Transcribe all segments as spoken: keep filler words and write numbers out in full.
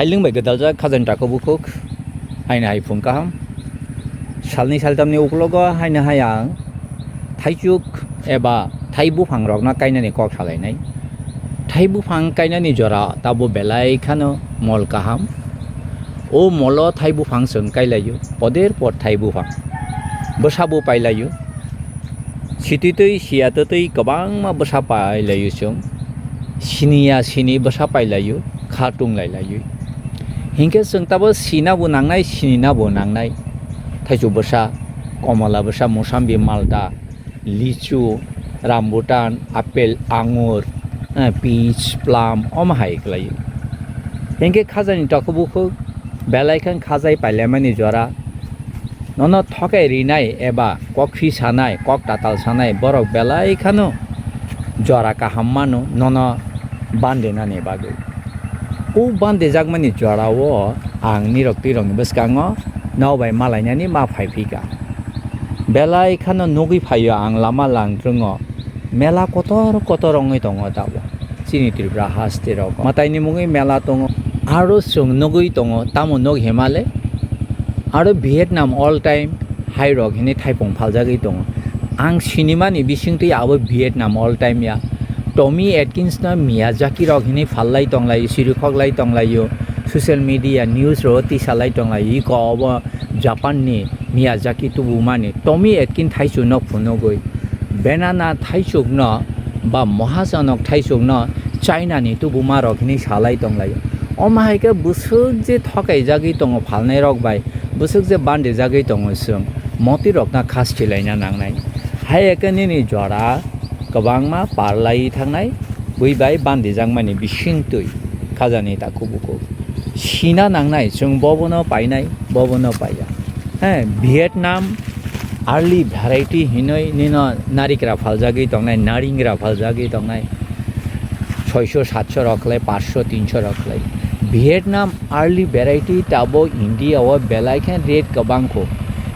Hailung bai gwdaljak khajani takhuk bukhuk, haino hai phung kaham. Salni saltamni uklogo haino hai ang thaichuk eba thai buphang rokno kainani kok salainai. Thai buphang kainani jora tabo belai khano mol kaham. O molo thai buphang chwng kailaio, poder por thai buphang. Bwsabo pailaio. Sititwi siyatwtwi kwbangma bwsa pailaio chwng. Siniya sini bwsa pailaio, kha tunglai laiwi. Hinkhe chwng tabo sinabo nangnai, sininabo nangnai. Thaichuk bwsa, komola bwsa, musambi, malta, lichu, rambutan, apple, angur, eh, peach, plum, omo hai khlaio. Hinkhe khajani takhuk bukhuk belai khe khajai pailaimani jora. Nono thokai rinai eba kokphi sanai, kok tatal sanai borok belai khano jora kaham mano nono bandenani bagwi. O bandejakmani jorao ang nirok twirokni bwskango nok bai malainani ma phaiphika. Belai khano nugwi phaio ang lama langthrwngo. Mela kotor kotor wngwi tongo tabuk chini Tripura haste rogo. Mwtaini mungwi mela tongo. Aro chwng nugwi tongo, tamo nuk himale? Aro Vietnam all time hai rok hinwi thaipung phaljagwi tongo. Ang sinimani bisingtwi abo Vietnam all time ya. Tommy Atkins no Miyazaki rok hinwi phallai tonglaio, sirikhoklai tonglaio, social media news ro tisalai tonglaio. Iko obo Japan ni Miyazaki tubumani Tommy Atkins thaichuk no phunugwi, banana thaichuk no ba mohajanok thaichuk no China ni tubuma rok hinwi salai tonglaio. Omo hai khe bwswk je thokaijagwi tongo phalnai rok bai, bwswk je bandijagwi tongo chwng, moti rok no khas khilaina nangnai. Hai khe nini jora kwbangma parlai thangnai, bui bai bandijakmani bisingtwi khajani takhuk bukhuk. Sina nangnai, chwng bobono painai, bobono paiya. He, Vietnam early variety hinwi nino narikra phaljagwi tongnai, naringra phaljagwi tongnai. Soiso, satso rok khlai, paanso, tinso rok khlai. Vietnam early variety tabo India o belai khe rate kwbang kho.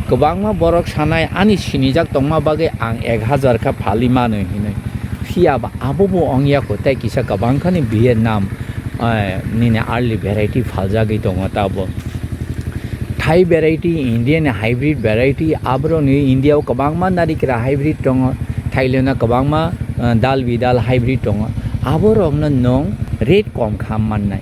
Kwbangma borok sanai ani sinijak tongma bagwi ang ek hazar kha phali mano hinwi. Phiya ba abo bo ongya kho, tei kisa kwbang khani Vietnam, eh, nini early variety phaljagwi tongo tabo. Thai variety, Indian hybrid variety, aboroni India o kwbangma narikra hybrid tongo, Thailand o kwbangma, eh, dal bidal hybrid tongo. Aborokno nwng rate kom kha mannai.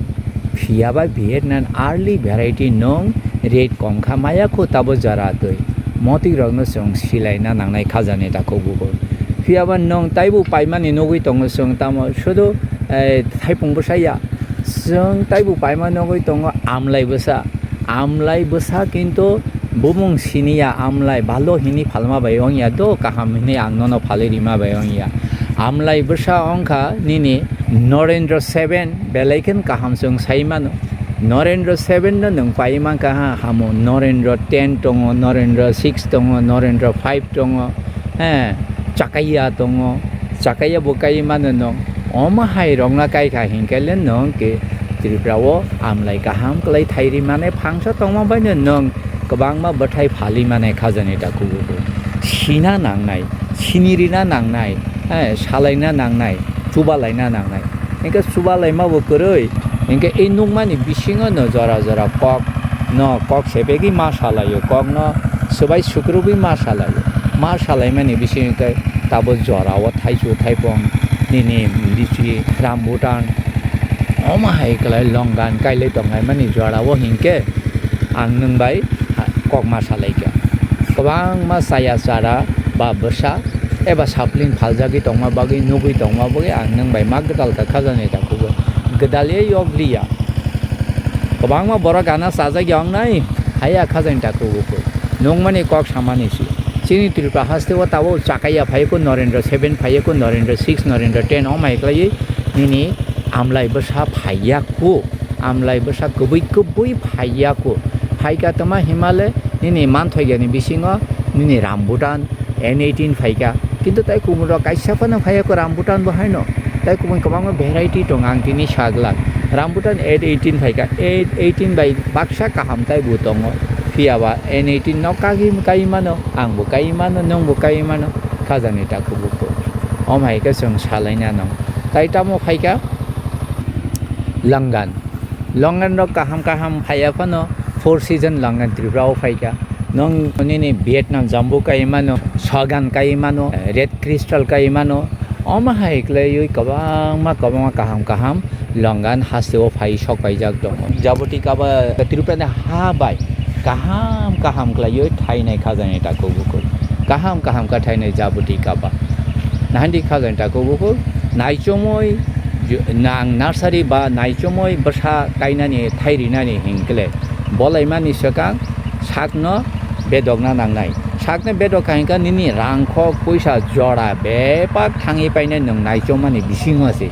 Phiya ba Vietnam early variety nwng rate kom kha maya kho tabo jora twi. Moti rokno chwng silaina nangnai khajani takhuk bukhuk. Phiya ba nwng taibo paimani nugwi tongo chwng tamo sudu, eh, thaipung bwsa ya. Chwng taibo paima nugwi tongo amlai bwsa. Amlai bwsa kintu bumung siniya amlai bhalo hinwi phalma bai wngya do kaham hinwi ang nono phalwi rima bai wngya. Amlai bwsa wngkha nini Narendra seven belai khe kaham chwng sai mano. Narendra seven no nwng pai mankha ha hamo Narendra ten tongo, Narendra six tongo, Narendra five tongo, he, Chakaiya tongo, Chakaiya bo kai mano nwng. Omo hai rokna kai kha hinkhe le nwng ke Tripura o amlai kaham kwlai thai ri mane phangsa tongma bai no nwng kwbangma bwthai phali mane khajani takhuk bukhuk. Sina nangnai, sini rina nangnai, eh, salaina nangnai, chubalaina nangnai. Hinkhe chubalaima bo kwrwi, hinkhe ei nukmani bisingo no jora jora kok no kok sebegwi ma salaio, kok no swbai sukrubwi ma salaio. Ma salaimani bisingo khe tabo jora o thaichu thaipung nini lichi rambutan omo hai kwlai longgan kailai tonglaimani jora o hinkhe ang nwng bai ha-, kok ma salaikha. Kwbangma chaya chara ba bwsa eba sapling phaljagwi tongma bagwi, nugwi tongma bagwi ang nwng bai ma gwdal kha khajani takhuk o. Gwdal ye yok liya. Kwbangma borok gana chajak ya wngnai, haiya khajani takhuk o. Nukmani kok samani si. Chini Tripura haste o tabuk Chakaiya phaiya kho, Narendra seven phaiya kho, Narendra six, Narendra ten, omo hai khlaiwi nini amlai bwsa phaiya kho. Amlai bwsa kwbwi kwbwi phaiya kho. Phaikha tama himale nini manthoigani bisingo nini rambutan N eighteen phaikha. Kintu tai kubun rok kaisa phano phaiya kho rambutan bo haino. Tai kubun kwbangma variety tongo ang tini saglak. Rambutan N eighteen phaikha. N eighteen bai baksa kaham tai bo tongo. Phiya ba N eighteen no kagwi kai mano, ang bo kai mano, nwng bo kai mano. Khajani takhuk bukhuk. Omo hai khe chwng salaina nang. Tai tamo phaikha? Langan. Longan rok kaham kaham phaiya phano, four season longan Tripura o phaikha. Nwng nini Vietnam jambu kai mano, sagan kai mano, red crystal kai mano. Omo hai khlaiwi kwbangma kwbangma kaham kaham longan haste o phai sok paijak tongo. Jaboti kaba Tripura ni ha bai kaham kaham khlaiwi thainai khajani takhuk bukhuk. Kaham kaham kha thainai jaboti kaba. Nahandi khajani takhuk bukhuk. Naichomoi ju-, nang nursery ba naichomoi bwsa kainani thai rinani hinkle bolaimani swkang sakno bedokna nangnai. Sakno bedok kha hinkhe nini rangkhok puisa jora bepak thangwi painai nwng naichomani bisingo se.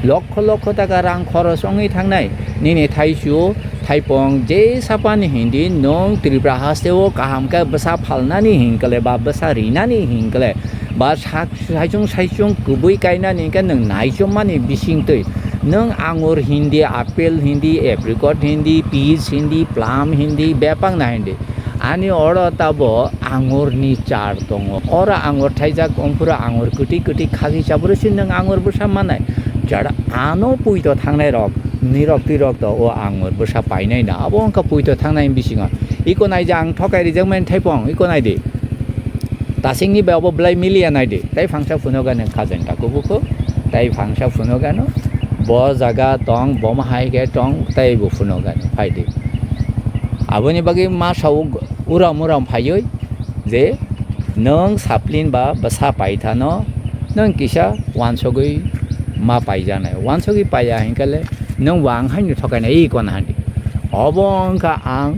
Lokho lokho taka rang khoros wngwi thangnai. Nini thaisu, thaipong je sapani hindi nwng Tripura haste o kaham khe bwsa phalnani hinkle ba bwsa rinani hinkle ba sak saichung saichung kubui kainani hinkhe nwng naichomani bisingtwi nwng angur hindi, apple hindi, apricot hindi, peach hindi, plum hindi, bebak na hindi. Ani oro tabo angur ni char tongo. Oro angur thaijak, omphuru angur kwtwi kwtwi khagwi chaboro se nwng angur bwsa manai. Jara ano puito thangnai rok, nirok twirok to o angur bwsa painai na. Abo wngkha puito thangnai bisingo. Iko naija ang thokai rijak mani thaipong, iko naidi. Tasingni bai obo belai miliya naidi. Tai phangsa phunugano khajani takhuk bukhuk. Tai phangsa phunugano. Bo jaga tong, bo mahai khe tong, tai bo phunugano. Phaidi. Aboni bagwi ma sao uram uram phaiwi je nwng saplin ba bwsa paithano nwng kisa wansugwi ma paijaknai. Wansugwi paiya hinkhe le nwng bo ang haino thokainai, iko nahandi. Obo wngkha ang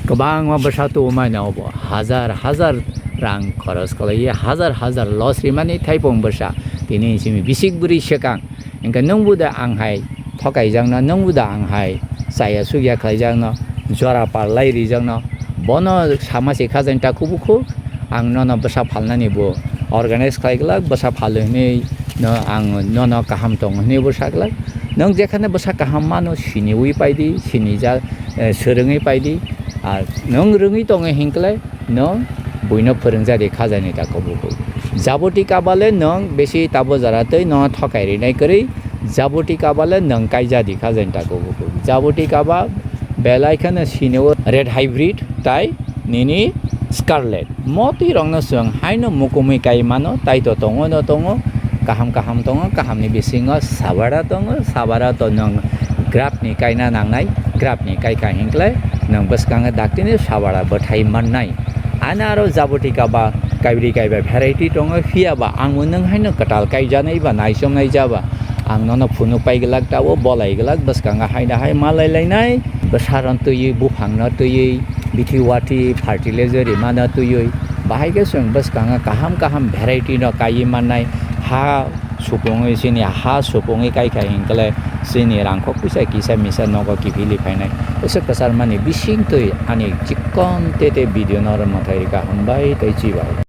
kwbangma bwsa tubumani obo hajar hajar rang khoros khlaiwi hajar hajar loss rimani thaipung bwsa tini simi bisik bwrwi swkang. Hinkhe nwng bo da ang hai thokaijakno, nwng bo da ang hai chaya sukya khlaijakno, jora parlai rijakno, bono sama se khajani takhuk bukhuk. Ang nono bwsa phalnani bo organize khlai glak, bwsa phalo hinwi no ang nono kaham tongo hinwi bo sa glak. Nwng jekhane bwsa kaham mano siniwi paidi, sinijak, eh, swrwngwi paidi. Ar nwng rwngwi tongo hinkhlai nwng buino phwrwngjadi khajani takhuk bukhuk. Jaboti kabale nwng besi tabo jora twi no thokai rinai kwrwi, jaboti kabale nwng kaijadi khajani takhuk bukhuk. Jaboti kaba belai kheno siniwo red hybrid tai nini scarlet. Motwi rokno chwng haino mukumui kai mano, tai to tongo no tongo, kaham kaham tongo, kaham ni bisingo sabara tongo, sabara to nwng graph ni kaina nangnai, graph ni kai ka hinkhlai nwng bwskango daktini sabara bwthai mannai. Ani aro jaboti kaba kaibri kaiba variety tongo, phiya ba ang bo nwng haino kwtal kaijanai ba naichomnai jaba. Ang nono phunuk pai glak tabo, bolai glak, bwskango haino hai malai lainai, bwsaron twiwi, buphangno twiwi, bithi wathi, fertilizer rimano twiwi, bahai khe chwng bwskango kaham kaham variety no kaiwi mannai, ha supungwi, chini ha supungwi kai kha hinkhe le chini rangkhok puisa kisa misa nogo kiphilwi phainai. Bwswk kwchar mani bisingtwi ani chikon tete video no oro mwthai rwkha, hambai tei chibai.